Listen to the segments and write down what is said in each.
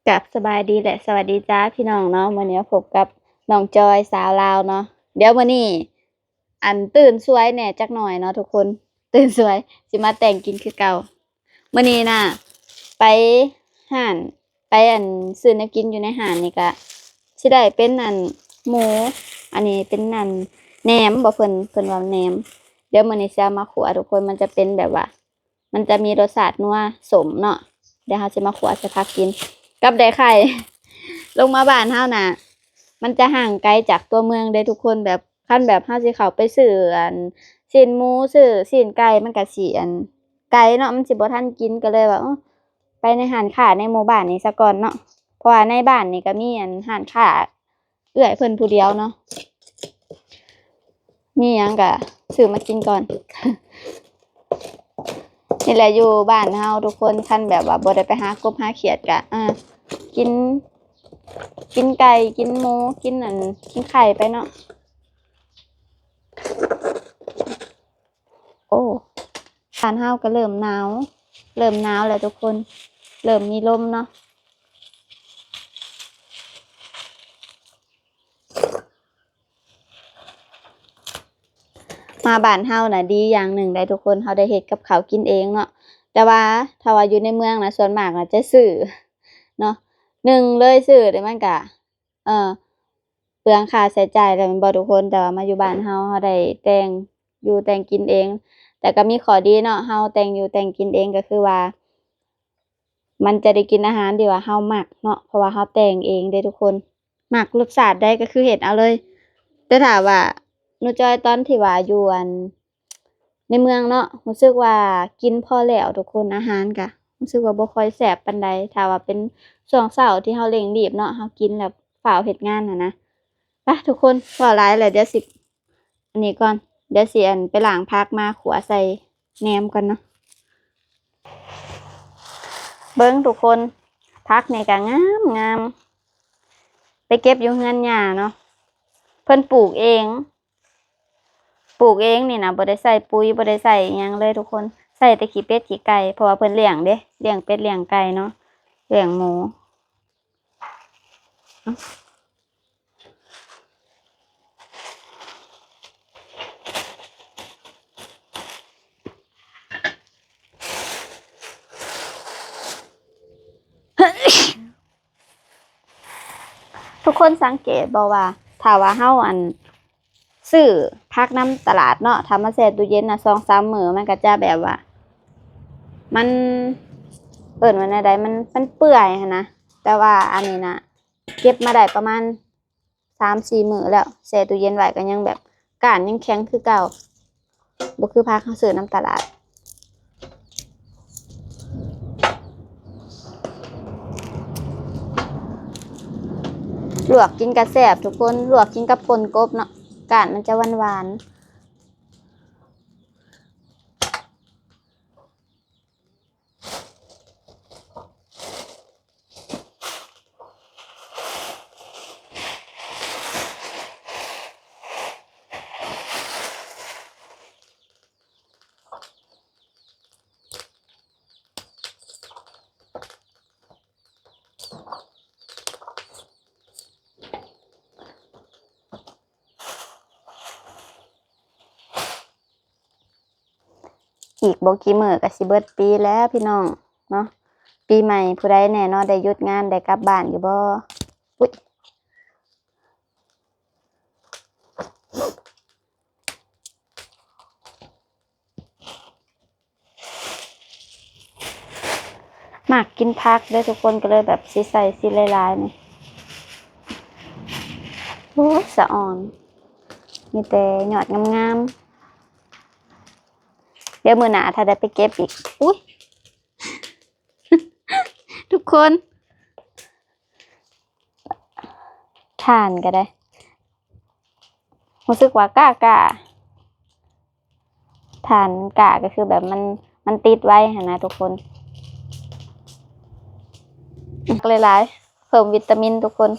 ກາບສະບາຍດີ ແລະ ສະຫວັດດີຈ້າພີ່ນ້ອງເນາະ. ມື້ນີ້ມາພົບກັບນ້ອງຈອຍສາວລາວເນາະ. ດຽວມື້ນີ້ ອັນ ຕື່ນສວຍແດ່ຈັກໜ່ອຍເນາະທຸກຄົນ, ຕື່ນສວຍ ຊິມາແຕ່ງກິນຄືເກົ່າ. ມື້ນີ້ນະ ໄປຮ້ານ ໄປ ອັນ ຊື້ແນວກິນຢູ່ໃນຮ້ານນີ້ກະ ຊິໄດ້ເປັນ ອັນ ໝູ ອັນນີ້ເປັນ ອັນ ແໜມບໍ ເພິ່ນ ເພິ່ນວ່າແໜມ. ດຽວມື້ນີ້ຊິເອົາມາຂົ້ວທຸກຄົນ, ມັນຈະເປັນແບບວ່າ ມັນຈະມີລົດຊາດນົວສົ້ມເນາະ. ດຽວເຮົາຊິມາຂົ້ວໃສ່ຜັກກິນ ກັບໄດ້ໄຂ່. ລົງມາບ້ານເຮົານະ ມັນຈະຫ່າງໄກຈາກຕົວເມືອງເດ້ທຸກຄົນ, ແບບ ຄັນແບບເຮົາຊິເຂົ້າໄປຊື້ ອັນ ຊີ້ນໝູ ຊື້ຊີ້ນໄກ່ ມັນກະຊິ ອັນ ໄກເນາະ, ມັນຊິບໍ່ທັນກິນ. ກະເລີຍວ່າ ເອີ ໄປໃນຮ້ານຄ້າໃນໝູ່ບ້ານນີ້ສາກ່ອນເນາະ, ເພາະວ່າໃນບ້ານນີ້ກະມີ ອັນ ຮ້ານຄ້າ ເອື້ອຍເພິ່ນຜູ້ດຽວເນາະ. ມີຫຍັງກະຊື້ມາກິນກ່ອນ. ນີ້ແຫຼະ ຢູ່ບ້ານເຮົາທຸກຄົນ ຄັນແບບວ່າບໍ່ໄດ້ໄປຫາກົບຫາຂຽດກະ ອ່າ ກິນ ກິນໄກ່ ກິນໝູ ກິນ ອັນ ກິນໄຂ່ໄປເນາະ. ໂອ້ ບ້ານເຮົາກະເລີ່ມໜາວ ເລີ່ມໜາວແລ້ວທຸກຄົນ ເລີ່ມມີລົມເນາະ. ມາບ້ານເຮົານະ ດີຢ່າງໜຶ່ງໄດ໋ທຸກຄົນ ເຮົາໄດ້ເຮັດກັບເຂົ້າກິນເອງເນາະ. ແຕ່ວ່າຖ້າວ່າຢູ່ໃນເມືອງນະ ສ່ວນມາກນະຈະຊື້ເນາະ. ໜຶ່ງເລີຍຊື້ ແຕ່ມັນກະ ເອີ ເປືອງຄ່າໃຊ້ຈ່າຍແລ້ວແມ່ນບໍ່ທຸກຄົນ? ແຕ່ວ່າມາຢູ່ບ້ານເຮົາ ເຮົາໄດ້ແຕ່ງຢູ່ແຕ່ງກິນເອງ. ແຕ່ກະມີຂໍ້ດີເນາະ ເຮົາແຕ່ງຢູ່ແຕ່ງກິນເອງ ກະຄືວ່າ ມັນຈະໄດ້ກິນອາຫານທີ່ວ່າເຮົາມັກເນາະ ເພາະວ່າເຮົາແຕ່ງເອງເດ້ທຸກຄົນ. ມັກລົດຊາດໃດກະຄືເຮັດເອົາເລີຍ. ແຕ່ຖ້າວ່າໜູຈອຍຕອນທີ່ວ່າຢູ່ ອັນ ໃນເມືອງເນາະ ຮູ້ສຶກວ່າກິນພໍແລ້ວທຸກຄົນ, ອາຫານກະຮູ້ສຶກວ່າບໍ່ຄ່ອຍແຊບປານໃດ. ຖ້າວ່າເປັນຊ່ວງເຊົ້າທີ່ເຮົາເລັ່ງຣີບເນາະ ເຮົາກິນແລ້ວຟ້າວເຮັດງານຫັ້ນນະ. ໄປທຸກຄົນ ເວົ້າຫຼາຍແລ້ວ ດຽວຊິ ອັນນີ້ກ່ອນ ດຽວຊິ ອັນ ໄປລ້າງຜັກມາຂົ້ວໃສ່ແໜມກ່ອນເນາະ. ເບິ່ງທຸກຄົນ ຜັກນີ້ກະງາມໆ ໄປເກັບຢູ່ເຮືອນຍ່າເນາະ ເພິ່ນປູກເອງ ປູກເອງນີ້ນະ ບໍ່ໄດ້ໃສ່ປຸ໋ຍ ບໍ່ໄດ້ໃສ່ຫຍັງເລີຍທຸກຄົນ ໃສ່ແຕ່ຂີ້ເປັດຂີ້ໄກ່ ເພາະວ່າເພິ່ນລ້ຽງເດ້ ລ້ຽງເປັດລ້ຽງໄກ່ເນາະ ລ້ຽງໝູ. ທຸກຄົນສັງເກດບໍ່ວ່າ ຖ້າວ່າເຮົາ ອັນ ຊື້ຜັກນຳຕະຫຼາດເນາະ ຖ້າມາແຊ່ຕູ້ເຢັນນະ ສອງສາມມື້ ມັນກະຈະແບບວ່າ ມັນ ເອີ້ນວ່າແນວໃດ ມັນ ມັນເປື່ອຍຫັ້ນນະ. ແຕ່ວ່າອັນນີ້ນະ ເກັບມາໄດ້ປະມານສາມສີ່ມື້ແລ້ວ ແຊ່ຕູ້ເຢັນໄວ້ກະຍັງແບບ ກ້ານຍັງແຂງຄືເກົ່າ ບໍ່ຄືຜັກເຮົາຊື້ນຳຕະຫຼາດ. ລວກກິນກະແຊບທຸກຄົນ ລວກກິນກັບປົ່ນກົບເນາະ ກ້ານມັນຈະຫວານໆ. ອີກບໍ່ກີ່ມື້ກະຊິເບິດປີແລ້ວພີ່ນ້ອງເນາະ. ປີໃໝ່ຜູ້ໃດແນ່ເນາະ ໄດ້ຢຸດງານ ໄດ້ກັບບ້ານຢູ່ບໍ່? ອຸ້ຍ. ມັກກິນຜັກເດີທຸກຄົນ ກະເລີຍແບບຊິໃສ່ຊິຫຼາຍໆ ນີ້. ໂອ້ຍ ສະອອນ ມີແຕ່ຍອດງາມໆ. ດຽວມື້ໜ້າຖ້າໄດ້ໄປເກັບອີກ. ອຸ້ຍ ທຸກຄົນ ຖ່ານກະໄດ້ ຮູ້ສຶກວ່າກ້າໆ ຖ່ານມັນກ້າ ກະຄືແບບມັນ ມັນຕິດໄວຫັ້ນນະທຸກຄົນ. ຫຼາຍໆ ເພີ່ມວິຕາມິນທຸກຄົນ.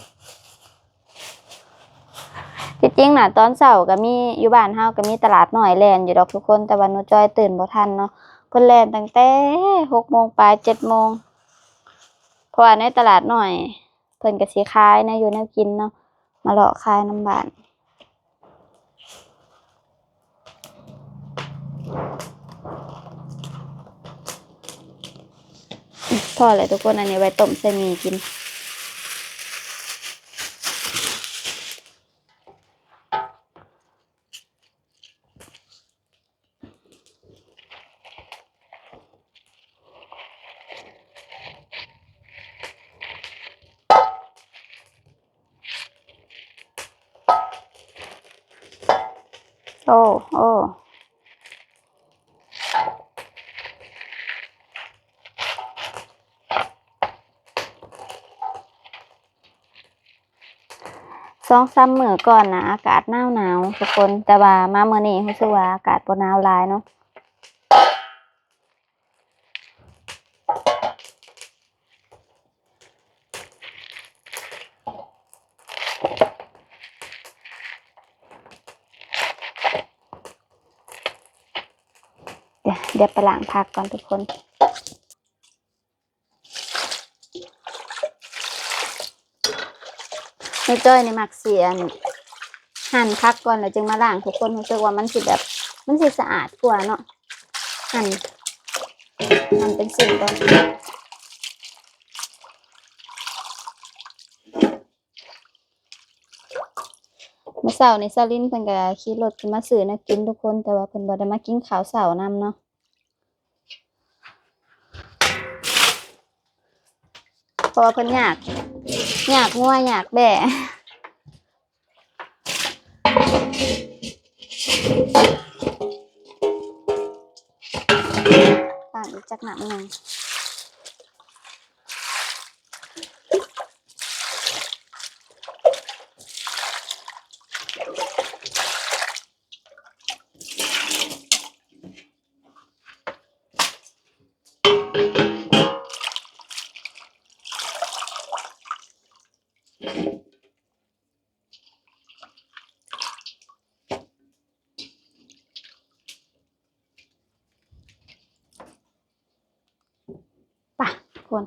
ທີ່ຈິງນະ ຕອນເຊົ້າກະມີ ຢູ່ບ້ານເຮົາກະມີຕະຫຼາດນ້ອຍແລ່ນຢູ່ດອກທຸກຄົນ ແຕ່ວ່າໜູຈອຍຕື່ນບໍ່ທັນເນາະ ເພິ່ນແລ່ນຕັ້ງແຕ່ຫົກໂມງປາຍ ເຈັດໂມງ. ພາະວ່າໃນຕະຫຼາດນ້ອຍເພິ່ນກໍຊິຂາຍແນວຢູ່ແນວກິນເນາະ ມາເລາະຂາຍນຳບ້ານ. ພໍແລ້ວທຸກຄົນ ອັນນີ້ໄວ້ຕົ້ມໃສ່ໝີ່ກິນ. ໂອ້ ໂອ້ ສອງສາມມື້ກ່ອນນະ ອາກາດໜາວໆ ທຸກຄົນ, ແຕ່ວ່າມາມື້ນີ້ຮູ້ສຶກວ່າອາກາດບໍ່ໜາວຫຼາຍເນາະ. ດຽວ ດຽວໄປລ້າງຜັກກ່ອນທຸກຄົນ. ນ້ອງຈ້ອຍນີ້ມັກຊິ ອັນ ຫັ່ນຜັກກ່ອນ ແລ້ວຈຶ່ງມາລ້າງທຸກຄົນ. ຮູ້ສຶກວ່າມັນຊິແບບ ມັນຊິສະອາດກວ່າເນາະ. ຫັ່ນ ຫັ່ນເປັນຊິ້ນກ່ອນ. ມື້ເຊົ້ານີ້ສາວລິນເພິ່ນກໍຂີ່ລົດຂຶ້ນມາຊື້ແນວກິນທຸກຄົນ, ແຕ່ວ່າເພິ່ນບໍ່ໄດ້ມາກິນເຂົ້າເຊົ້ານຳເນາະ. ເພາະວ່າເພິ່ນຢາກ ຢາກງົວ ຢາກແບ້. ຕັ້ງອີກຈັກນ້ຳໜຶ່ງ. ໄປທຸກຄົນ.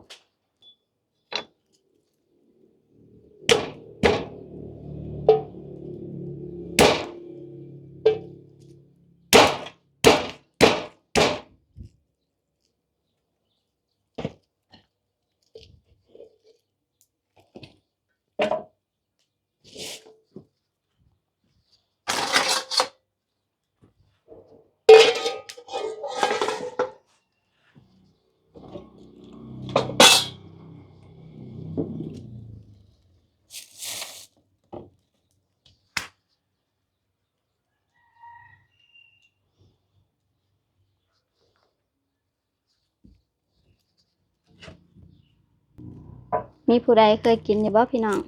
ມີຜູ້ໃດເຄີຍກິນຢູ່ບໍ່ພີ່ນ້ອງ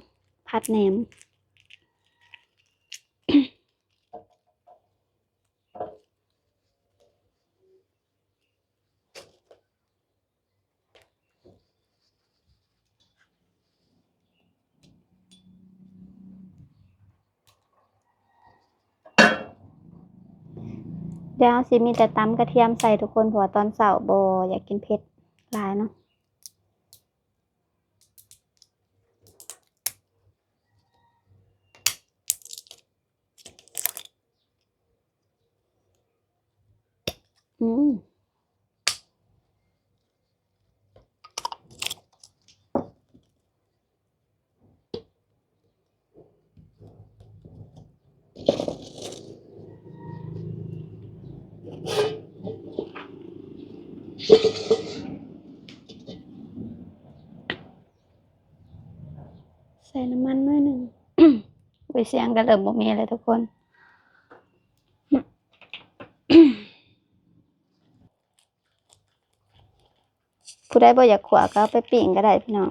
ຜັດແໜມ? ດຽວເຮົາຊິມີແຕ່ຕຳກະທຽມໃສ່ທຸກຄົນ ເພາະວ່າຕອນເຊົ້າບໍ່ຢາກກິນເຜັດຫຼາຍເນາະ. ອືມ ໃສ່ນ້ຳມັນໜ້ອຍໜຶ່ງ. ໂອ້ຍ ສຽງກໍເລີ່ມບໍ່ມີແລ້ວທຸກຄົນ. ຜູ້ໃດບໍ່ຢາກຂົ້ວກໍເອົາໄປປີ້ງກໍໄດ້ພີ່ນ້ອງ.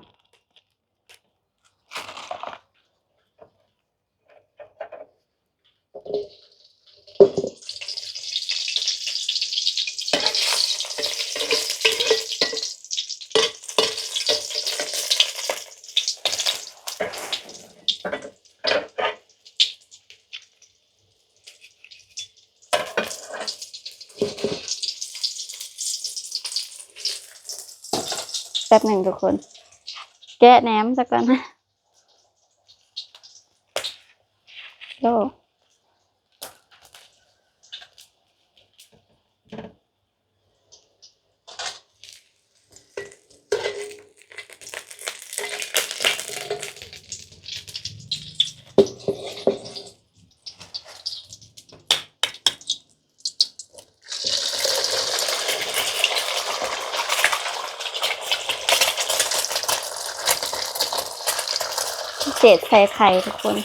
ແປັບໜຶ່ງທຸກຄົນ. ແກະແໜມຊະກ່ອນ. ໂອ້ ເສດໃສ່ໄຂ່ທຸກຄົນ.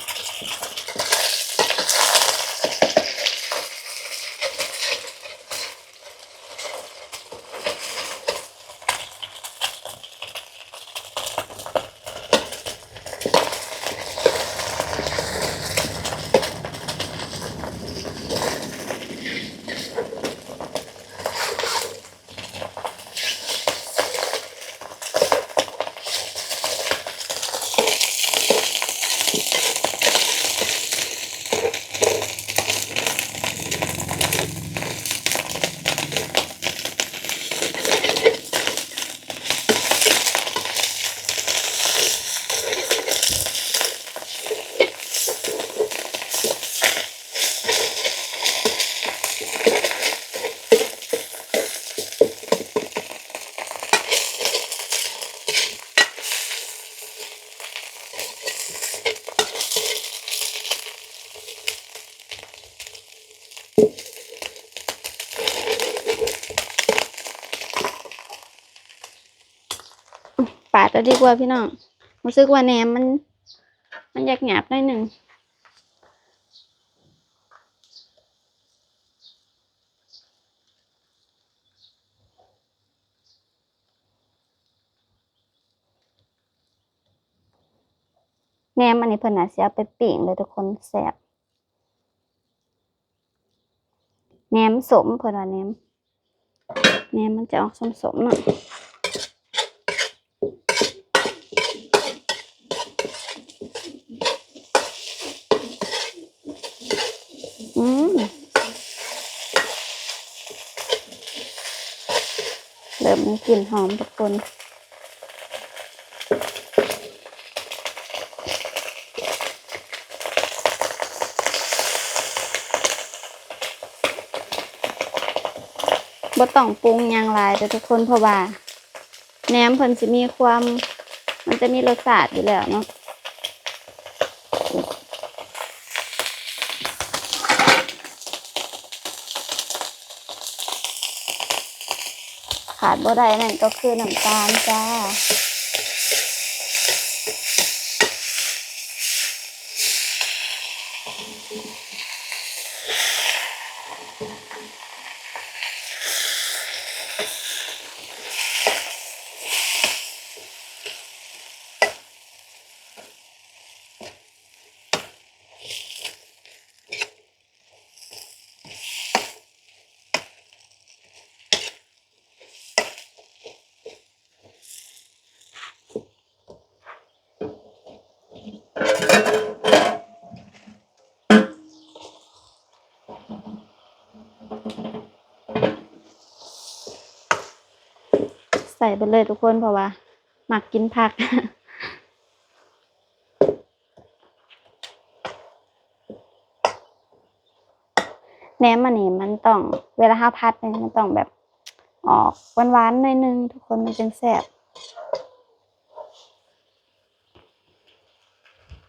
ປາດເອົາດີກວ່າພີ່ນ້ອງ, ຮູ້ສຶກວ່າແໜມມັນ ມັນຢາກຫຍາບໜ້ອຍໜຶ່ງ. ແໜມອັນນີ້ເພິ່ນອາດຊິເອົາໄປປີ້ງເດີທຸກຄົນ, ແຊບ. ແໜມສົ້ມ ເພິ່ນວ່າແໜມ ແໜມມັນຈະອອກສົ້ມໆເນາະ. ອືມ ເລີ່ມມີກິ່ນຫອມທຸກຄົນ. ບໍ່ຕ້ອງປຸງຫຍັງຫຼາຍເດີ້ທຸກຄົນ, ເພາະວ່າແໜມເພິ່ນຊິມີຄວາມ ມັນຈະມີລົດຊາດຢູ່ແລ້ວເນາະ. ຂາດບໍ່ໄດ້ນັ້ນກໍຄືນ້ຳຕານຈ້າ. ໃສ່ໄປເລີຍທຸກຄົນ ເພາະວ່າມັກກິນຜັກ. ແໜມອັນນີ້ມັນຕ້ອງ ເວລາເຮົາຜັດນີ້ ມັນຕ້ອງແບບອອກຫວານໆໜ້ອຍໜຶ່ງທຸກຄົນ ມັນຈຶ່ງແຊບ.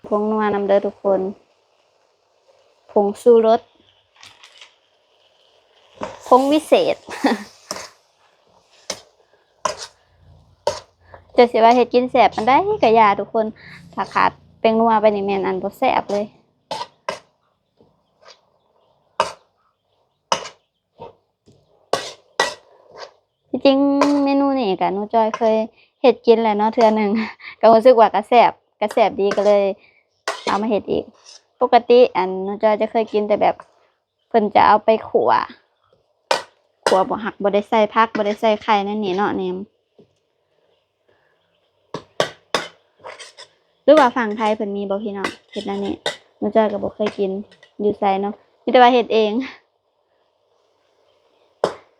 ຜົງນົວນຳເດີທຸກຄົນ, ຜົງຊູລົດ, ຜົງວິເສດ. ຈະຊິວ່າເຮັດກິນແຊບປານໃດກໍຢ່າທຸກຄົນ, ຖ້າຂາດແປ້ງນົວໄປນີ້ແມ່ນອັນບໍ່ແຊບເລີຍ. ທີ່ຈິງເມນູນີ້ກະໜູຈ້ອຍເຄີຍເຮັດກິນແລ້ວເນາະເທື່ອໜຶ່ງ, ກໍຮູ້ສຶກວ່າກະແຊບ ກະແຊບດີ ກໍເລີຍເອົາມາເຮັດອີກ. ປົກກະຕິອັນໜູຈ້ອຍຈະເຄີຍກິນແຕ່ແບບ ເພິ່ນຈະເອົາໄປຂົ້ວ, ຂົ້ວບໍ່ ຫາກບໍ່ໄດ້ໃສ່ຜັກ ບໍ່ໄດ້ໃສ່ໄຂ່ໃນນີ້ເນາະ ແໜມ. ຫຼືວ່າຝັ່ງໄທເພິ່ນມີບໍ່ພີ່ນ້ອງ ເຮັດແນວນີ້? ໜູຈ້ອຍກໍບໍ່ເຄີຍກິນຢູ່ໃສເນາະ, ມີແຕ່ວ່າເຮັດເອງ.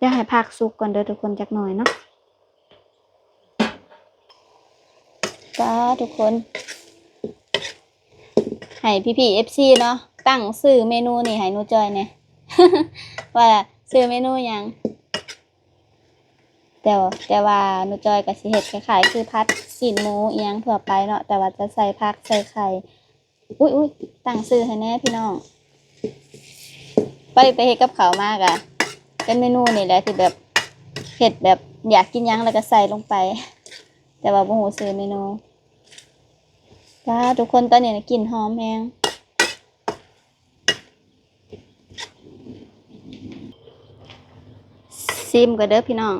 ດຽວໃຫ້ຜັກສຸກກ່ອນເດີທຸກຄົນ ຈັກໜ້ອຍເນາະ. ປາ ທຸກຄົນ ໃຫ້ພີ່ໆ ເອັຟຊີ ເນາະ ຕັ້ງຊື່ເມນູນີ້ໃຫ້ໜູຈ້ອຍແດ່ ວ່າຊື່ເມນູຫຍັງ? ແຕ່ ແຕ່ວ່າໜູຈ້ອຍກໍຊິເຮັດຄ້າຍໆ ຄືຜັດຊີ້ນໝູອີ່ຫຍັງທົ່ວໄປເນາະ ແຕ່ວ່າຈະໃສ່ຜັກ ໃສ່ໄຂ່ ອຸ້ຍໆ ຕັ້ງຊື່ໃຫ້ແດ່ພີ່ນ້ອງ. ໄປ ໄປເຮັດກັບເຂົ້າມາກະເປັນເມນູນີ້ແຫຼະ ທີ່ແບບເຮັດແບບຢາກກິນຫຍັງແລ້ວກໍໃສ່ລົງໄປ ແຕ່ວ່າບໍ່ຮູ້ຊື່ເມນູ. ປາ ທຸກຄົນ ຕອນນີ້ນະ ກິ່ນຫອມແຮງ. ຊີມກ່ອນເດີພີ່ນ້ອງ.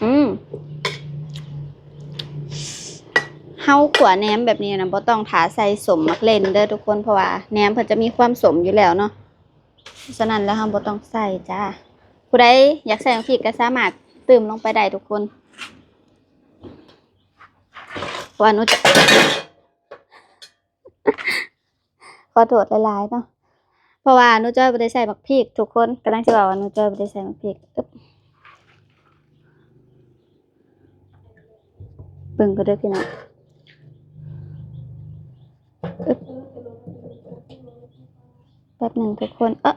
ອືມ ເຮົາຂົ້ວແໜມແບບນີ້ນະ ບໍ່ຕ້ອງຖ້າໃສ່ສົ້ມໝາກເລັ່ນເດີທຸກຄົນ ເພາະວ່າແໜມເພິ່ນຈະມີຄວາມສົ້ມຢູ່ແລ້ວເນາະ ສະນັ້ນແລ້ວເຮົາບໍ່ຕ້ອງໃສ່ຈ້າ. ຜູ້ໃດຢາກໃສ່ໝາກພິກກໍສາມາດຕື່ມລົງໄປໄດ້ທຸກຄົນ ເພາະວ່າໜູຈະ ຂໍໂທດຫຼາຍໆເນາະ ເພາະວ່າໜູຈ້ອຍບໍ່ໄດ້ໃສ່ໝາກພິກທຸກຄົນ ກຳລັງຊິເວົ້າວ່າໜູຈ້ອຍບໍ່ໄດ້ໃສ່ໝາກພິກ. ອຶບ ເບິ່ງກ່ອນເດີພີ່ນ້ອງ. ອຶບ ແປັບໜຶ່ງທຸກຄົນ ເອີ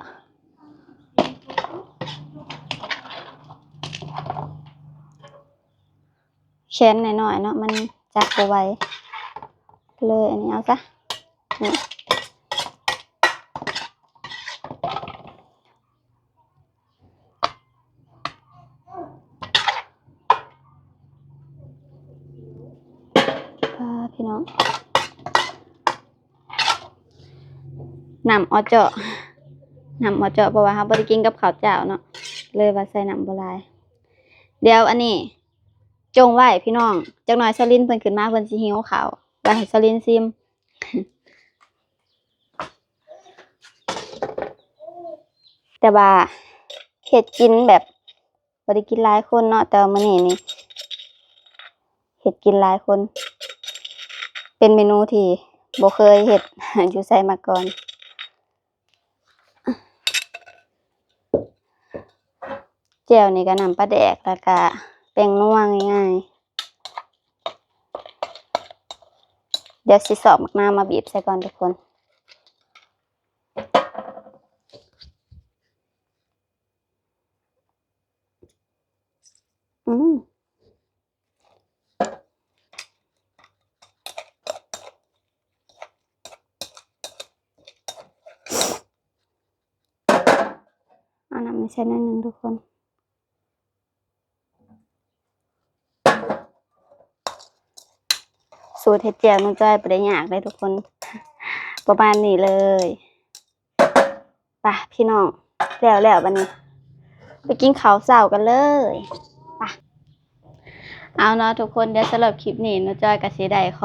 ແຂນນ້ອຍໆເນາະ ມັນຈັບບໍ່ໄຫວ ກໍເລີຍອັນນີ້ເອົາຊະ ນີ້ ປາ ພີ່ນ້ອງ ນ້ຳເອາະເຈາະ ນ້ຳເອາະເຈາະ ເພາະວ່າເຮົາບໍ່ໄດ້ກິນກັບເຂົ້າເຈົ້າເນາະ ເລີຍວ່າໃສ່ນ້ຳບໍ່ຫຼາຍ. ດຽວອັນນີ້ຈົ່ງໄວ້ພີ່ນ້ອງ ຈັກໜ້ອຍສາວລິນເພິ່ນຂຶ້ນມາ ເພິ່ນຊິຫິວເຂົ້າ ໄວ້ໃຫ້ສາວລິນຊີມ. ແຕ່ວ່າເຮັດກິນແບບບໍ່ໄດ້ກິນຫຼາຍຄົນເນາະ ແຕ່ວ່າມື້ນີ້ນີ້ເຮັດກິນຫຼາຍຄົນ ເປັນເມນູທີ່ບໍ່ເຄີຍເຮັດຢູ່ໃສມາກ່ອນ. ແຈ່ວນີ້ກໍນ້ຳປາແດກ ແລ້ວກໍແປ້ງນົວງ່າຍໆ. ດຽວຊິຊອກໝາກນາວມາບີບໃສ່ກ່ອນທຸກຄົນ. ອືມ ເອົານ້ຳໃສ່ໜ້ອຍໜຶ່ງທຸກຄົນ. ສູດເຮັດແຈ່ວນ້ອງຈ້ອຍບໍ່ໄດ້ຍາກເດ້ທຸກຄົນ ປະມານນີ້ເລີຍ. ໄປພີ່ນ້ອງ ແລ້ວໆ ບັດນີ້ໄປກິນເຂົ້າເຊົ້າກັນເລີຍ ໄປ. ເອົາເນາະທຸກຄົນ ດຽວສຳລັບຄລິບນີ້ນ້ອງຈ້ອຍກໍຊິໄດ້ຂໍ